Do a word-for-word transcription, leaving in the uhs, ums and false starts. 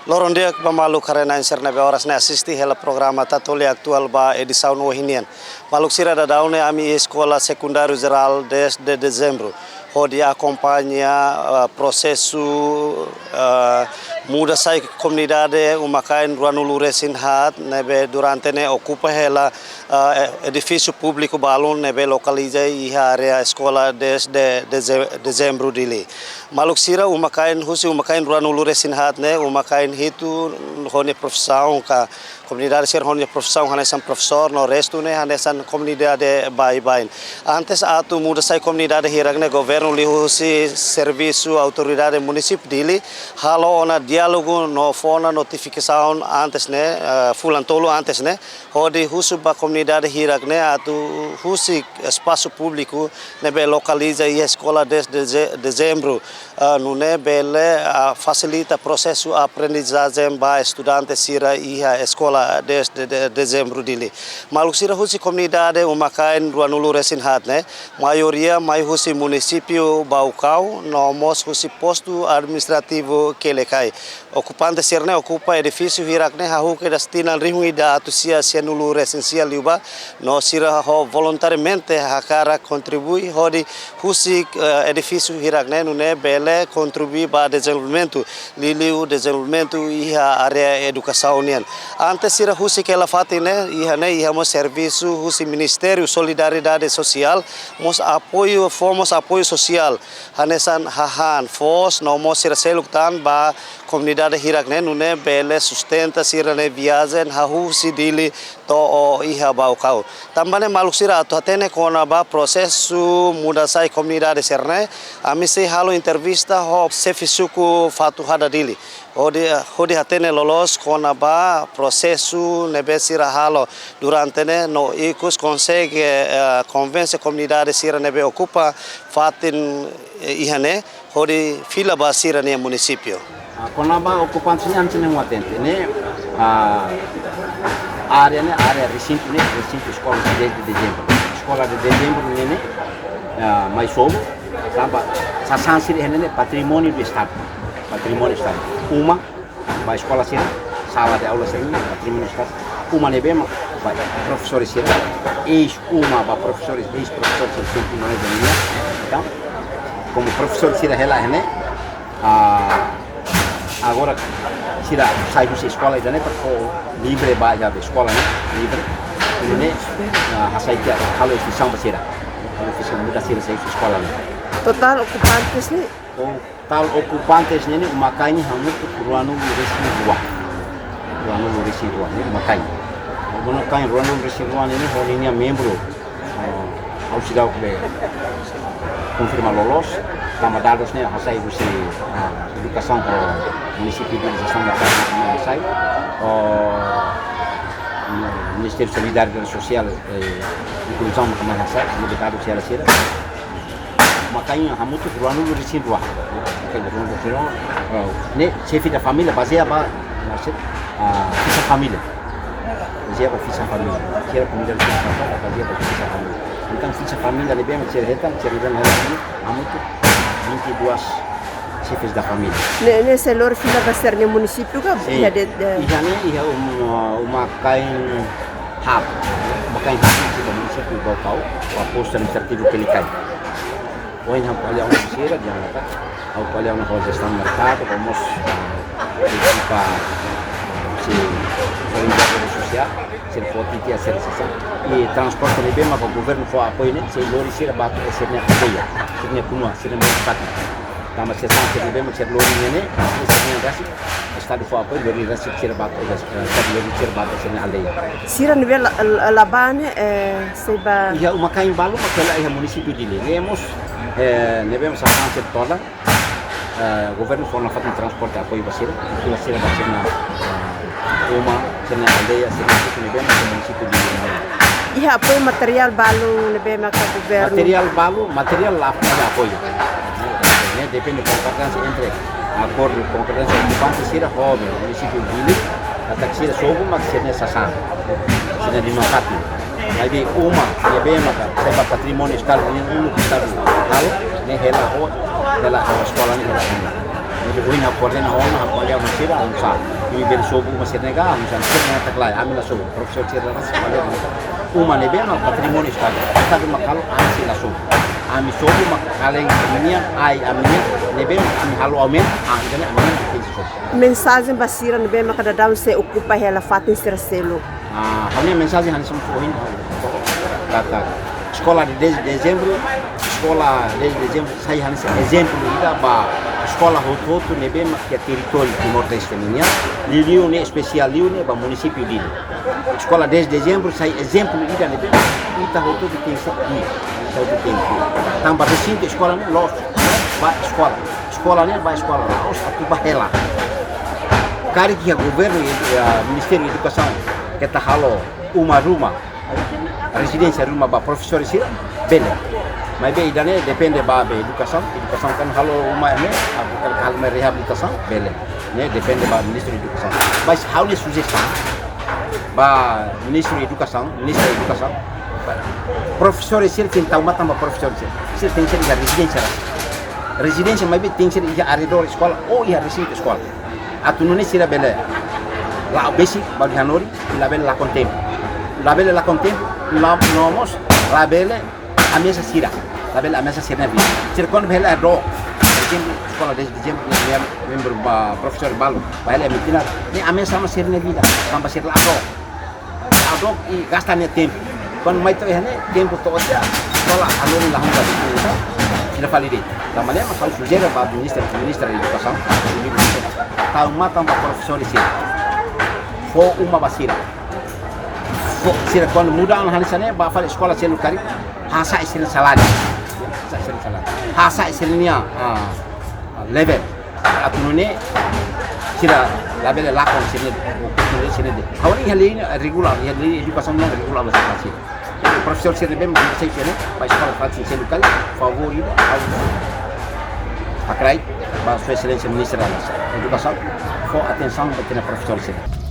Loron di'ak ba maluk haree-na'in sira ne'ebé oras ne'e asiste hela programa Tatoli Atuál ba edisaun ohin nian. Maluk sira, daudaun ne'e ami iha Eskola Sekundáriu Jerál dez de Dezembru, hodi akompaña, ah, prosesu, ah, muda sai komunidade uma-kain ruanulu-resin-haat ne'ebé durante ne'e okupa hela, ah, e-, edifísiu públiku balun ne'ebé lokaliza iha área Eskola dez de Deze-, Dezembru Dili. Maluk sira, uma-kain, husi uma-kain ruanulu-resin-haat ne'e, uma-kain hitu ho nia profisaun ka komunidade sira ho nia profisaun hanesan profesór no restu ne'e hanesan komunidade baibain. Antes atu muda sai komunidade hirak ne'e, governu liuhusi servisu autoridade munisípiu Dili halo ona diálogu no fó ona notifikasaun antes ne'e, eh, fulan tolu antes ne'e, hodi husu ba komunidade hirak ne'e atu husik espasu públiku ne'ebé lokaliza iha Eskola dez de Dezembru, ah, nune'e bele, ah, fasilita prosesu aprendizajen ba estudante sira iha Eskola dez de Dezembru Dili. Maluk sira, husi komunidade uma-kain ruanulu-resin-haat ne'e, maioria mai husi munisípiu Baucau, no mós husi postu administrativu Quelicai. Okupante sira ne'e okupa edifísiu hirak ne'e hahú kedas tinan rihun ida atus sia sianulu-resin-sia liubá, no sira ho voluntariamente hakarak kontribui hodi husik, eh, edifísiu hirak ne'e nune'e bele kontribui ba dezenvolvimentu, liuliu dezenvolvimentu iha área edukasaun nian. Antes sira husik hela fatin ne'e, iha ne'e iha mós servisu husi Ministériu Solidariedade Sosiál, mós apoiu, fó mós apoiu sosiál hanesan hahán, foos no mós sira seluk tan ba komunidade hirak ne'e nune'e bele sustenta sira-nia viajen hahú husi Dili to'o iha Baucau. Tanba ne'e maluk sira, atu hatene kona-ba prosesu muda sai komunidade sira ne'e, ami sei halo entrevista ho xefe suku Fatuhada Dili. Hodi, hodi hatene loloos kona-ba prosesu ne'ebé sira halo durante ne'e no ikus konsege, eh, konvense komunidade sira ne'ebé okupa fatin, eh, iha ne'e, hodi fila ba sira-nia munisípiu. Ah, kona-ba okupante nian sira-ne'e mak hatene, ah, área ne'e, área resintu ne'e, resintu Eskola dez de Dezembru. Eskola dez de Dezembru ne'e, ne'e, ah, mai sobu, tanba sasán sira iha ne'e, ne'e patrimóniu do Estadu. Patrimóniu Estadu. Uma, ba eskola sira, sala de aula sira, patrimóniu Estadu. Uma ne'ebé mak ba profesór sira, eis uma ba profesores, eis profesores sira sempre mais da minha. Entaun, komu profesór sira hela iha ne'e, ah, agora sira sai husi eskola ida-ne'e para fó livre ba iha eskola ne'e, livre. Ne'e, ah, hasai tiha halo inscrisaun ba sira. Halo inscrisaun muda sira sai husi eskola ne'e. Totál okupantes ne'e? Totál okupantes ne'e ne'e uma-kain hamutuk ruanulu-resin-rua. Ruanulu-resin-rua ne'e uma-kain. Uma-kain ruanulu-resin-rua ne'e ne'e ho ninia membru, eh, ha'u seidauk be konfirma loloos, tanba dadus ne'e hasai husi, ah, edukasaun ho munisípiu de São Marcos ne'e hasai, ho, mm, Ministériu Solidariedade Sosiál, eh, Inkluzaun mak mai hasai, nu'udar dadus sira-sira. Uma-kain hamutuk ruanulu-resin-rua. Uma-kain ruanulu-resin-rua. Eh, ne'e xefe da família bazeia ba, maksud, ah, fixa família. Bazeia ba fixa família. Sira komunidade fixa família, bazeia ba fixa família. Entaun fixa família ne'ebé mak sira hetan, sira ne'ebé mak hetan, hamutuk vinte e dois xefes da família. Ne'e, ne'e sei lori fila ba sira-nia munisípiu ka? Sin. Iha de, de iha ne'e, iha um, uma-kain haat. Uma-kain haat ne'e sei ba munisípiu Baucau, ba postu administrativu Quelicai. Ohin ha'u ko'alia ona ho sira, dehan katak ha'u ko'alia ona ho jestaun merkadu, ho mós, ah, ekipa, ah, husi solidariedade sosiál, sira fó tiha sira sasán. I transporte ne'ebé maka governu fó apoiu ne'e, sei lori sira ba to'o sira-nia aldeia, sira-nia kunua, sira-nia munisípiu. Tanba sasán sira ne'ebé mak sira lori ne'e ne'e, sira-nia rasik, Estadu fó apoiu, lori rasik sira ba to'o, eh, Estadu lori sira ba to'o sira-nia aldeia. Sira ne'ebé la, la, la bá ne'e, eh, sei ba. Iha uma-kain balu mak hela iha munisípiu Dili. Ne'e mós, eh, ne'ebé mak sasán sira todan, eh, governu fó nafatin transporte apoiu ba sira, fila sira ba sira-nia, eh, uma, sira-nia aldeia, sira-nia sítio ne'ebé mak iha munisípiu Dili. Iha apoiu materiál balu ne'ebé maka governu? Materiál balu, materiál la, la apoiu. Ne'e depende konkordánsia entre akordu konkordánsia okupante sira ho munisípiu Dili, katak sira sobu mak sira-nia sasán, sira-nia nafatin. Maibé uma ne'ebé maka sai ba patrimóniu Estadu, ne'e uluk Estadu halo, ne'e hela ho, hela ho eskola ne'e hela ho. Ne'ebé ohin ha'u koordena ho ona, ha'u ko'alia ho sira, oinsá. Imi bele sobu uma sira-ne'e ka, misalnya sira-ne'e tak lai, ami la sobu, profesór sira la sobu, uma ne'ebé mak patrimóniu Estadu, Estadu mak halo, ami sei la sobu. Ami sobu mak halo ami-nian, ai ami-nian, ne'ebé mak ami halo aumenta, ah, ida-ne'e ami-nian tenke sobu. Mensajen ba sira ne'ebé mak daudaun sei okupa hela fatin sira seluk. Ah, ha'u-nia mensajen hanesan ohin ha'u katak eskola de dez de dezembru, eskola dez de dezembru sai hanesan ezemplu ida ba eskola hotu-hotu ne'ebé mak iha territóriu Timor-Leste nian, liuliu ne'e espesiál liu ne'e ba munisípiu Dili. Eskola dez de dezembru sai ezemplu ida ne'ebé ita hotu-hotu tenke iha, ita hotu-hotu tenke iha. Tanba resintu eskola ne'e la'ós ba eskola. Eskola ne'e ba eskola, la'ós atu ba hela. Karik iha governu, iha Ministériu Edukasaun, keta halo uma ruma, rezidénsia ruma ba profesór sira, bele. Maibé ida-ne'e depende ba be edukasaun, edukasaun kan halo uma ne'e, atu kan halo mai reabilitasaun, bele. Ne'e depende ba Ministériu Edukasaun. Mas ha'u-nia sujestaun ba Ministériu Edukasaun, Ministra Edukasaun, ba profesór sira tenke tau matan ba profesór sira. Sira tenke iha rezidénsia rasik. Rezidénsia maibé tenke iha arredór eskola ou iha resintu eskola. Atu nune'e sira bele la'o besik ba hanorin, labele lakon tempu. Labele lakon tempu, la, no mós labele ameasa sira. Labele ameasa sira-nia vida. Sira kuandu bele ado. Por ezemplu, eskola dez de dezembru, ne'e membru ba profesór balu, ba hela ema tinan, ne'e ameasa mós sira-nia vida. Tanba sira la ado. Ado i gasta nia tempu. Kuandu mai to'o iha ne'e, tempu to'o tiha, eskola hanorin la honra, sira fali de'it. Tanba ne'e mak ha'u sujere ba Ministra, Ministra Edukasaun, tau matan ba profesór sira. Fó uma ba sira. Fó, sira kuandu muda an hanesan ne'e, ba fali eskola seluk karik, hasa'e sira-nia saláriu. Hasa'e sira-nia saláriu. Hasa'e sira-nia, ah, ah, level. Atu nune'e sira labele lakon sira-nia, sira-nia. Ha'u iha lei ne'e regula, iha lei edukasaun ne'e regula ba sira. Profesór sira ne'ebé mak sai sira-ne'e, ba eskola fatin seluk karik, favór ida, ha'u hakarak ba Sua Exelénsia Ministra Edukasaun, fó atensaun ba ita-nia profesór sira.